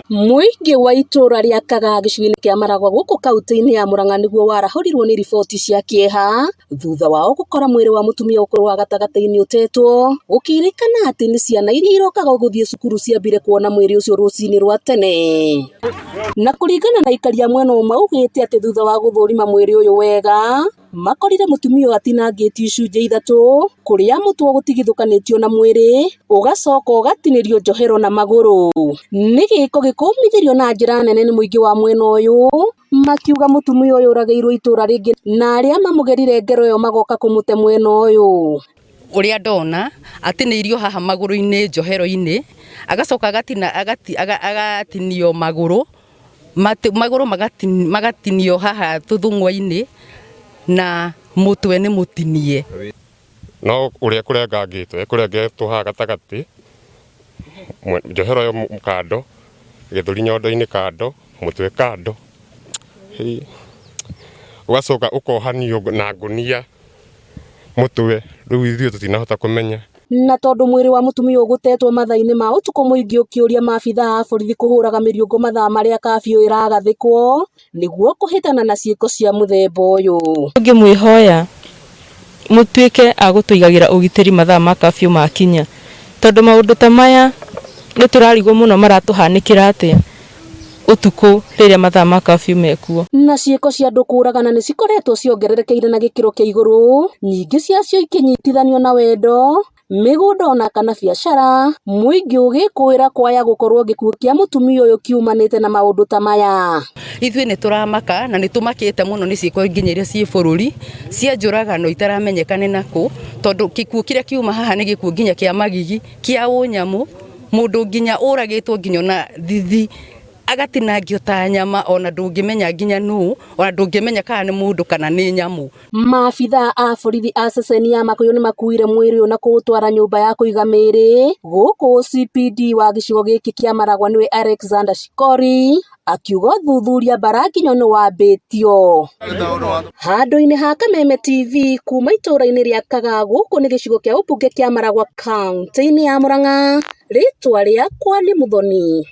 Mũingĩ wa itũra rĩa Kagaa gĩcigo-inĩ kĩa Maragua gũkũ kauntĩ-inĩ ya Murang'a nĩguo warahũrirwo nĩ riboti cia kĩeha thutha wao gũkora mwĩrĩ wa mũtumia ũkũrũ wa gatagatĩ-inĩ ũtetwo, gũkĩrĩkana atĩ nĩ ciana iria irokaga gũthiĩ cukuru ciambire kuona mwĩrĩ ũcio rũcinĩ rwa tene. Na kũringana na aikari a mwena ũyũ maugĩte atĩ thutha wa gũthũrima mwĩrĩ ũyũ wega, makorire mũtumia ũyũ atinangĩtio icunjĩ ithatũ, kũrĩa mũtwe ũgũtigithũkanĩtio na mwĩrĩ, ũgacoka ũgatinĩrio njohero na magũrũ. Nĩ gĩko gĩkũmithĩrio na njĩra nene nĩ mũingĩ wa mwena ũyũ, makiuga mũtumia ũyũ ũragĩirwo itũra rĩngĩ na arĩa mamũgerire ngero ĩyo magoka kũmũte mwena ũyũ. Ũrĩa ndona atinĩirio haha magũrũ-inĩ njohero-inĩ, agacoka agatinio magũrũ, magũrũ magatinio haha tũthũng'wa-inĩ na mũtwe nĩ mũtinie. No ũrĩa kũrengangĩtwo, ekũrengetwo haha gatagatĩ, njohero ĩyo kando, gĩthũri nyondo-inĩ kando, mũtwe kando, ũgacoka ũkohanio na ngũnia mũtwe, rĩu ithuĩ tũtinahota kũmenya. Na tondũ mwĩrĩ wa mũtumia ũgũtetwo mathaa-inĩ ma ũtukũ mũingĩ ũkĩũria maabithaa a borithi kũhũraga mĩriũngũ mathaa marĩa kabiũ ĩragathĩkwo nĩguo kũhĩtana na ciĩko cia mũthemba ũyũ. Ngĩmwĩhoya mũtuĩke a gũtũigagĩra ũgitĩri mathaa ma kabiũ makinya, tondũ maũndũ ta maya nĩ tũrarigwo mũno maratũhanĩkĩra atĩa ũtukũ rĩrĩa mathaa ma kabiũ mekuo. Na ciĩko cia andũ kũragana nĩ cikoretwo ciongererekeire na gĩkĩro kĩa igũrũ, nyingĩ ciacio ikĩnyitithanio na wendo, mĩgũnda ona kana biacara, mũingĩ ũgĩkũĩra kwaya gũkorwo gĩkuũ kĩa mũtumia ũyũ kiumanĩte na maũndũ ta maya. Ithuĩ nĩ tũramaka na nĩ tũmakĩte mũno nĩ ciĩko nginya iria ciĩ bũrũri cia njũragano itaramenyeka nĩ nakũ, tondũ gĩkuũ kĩrĩa kiuma haha nĩ gĩkuũ nginya kĩa magigi, kĩa ũnyamũ, mũndũ nginya ũragĩtwo nginya ona thithi agatinangio ta nyama, ona ndũngĩmenya nginya nũ, ona ndũngĩmenya kana nĩ mũndũ kana nĩ nyamũ. Maabithaa a borithi a ceceni ya Makuyu nĩ makuire mwĩrĩ ũyũ na kũũtwara nyũmba ya kũiga mĩĩrĩ gũkũ CPD wa gĩcigo gĩkĩ kĩa Maragua nĩwe Alexander Shikori akiuga ũthuthuria mbara nginyo nĩ wambĩtio. Handũ-inĩ ha Kameme TV kuma itũra-inĩ rĩa Kagaa gũkũ nĩ gĩcigo kĩa ũmbunge kĩa Maragua kaunti-inĩ ya Murang'a, rĩtwa rĩakwa nĩ Muthoni.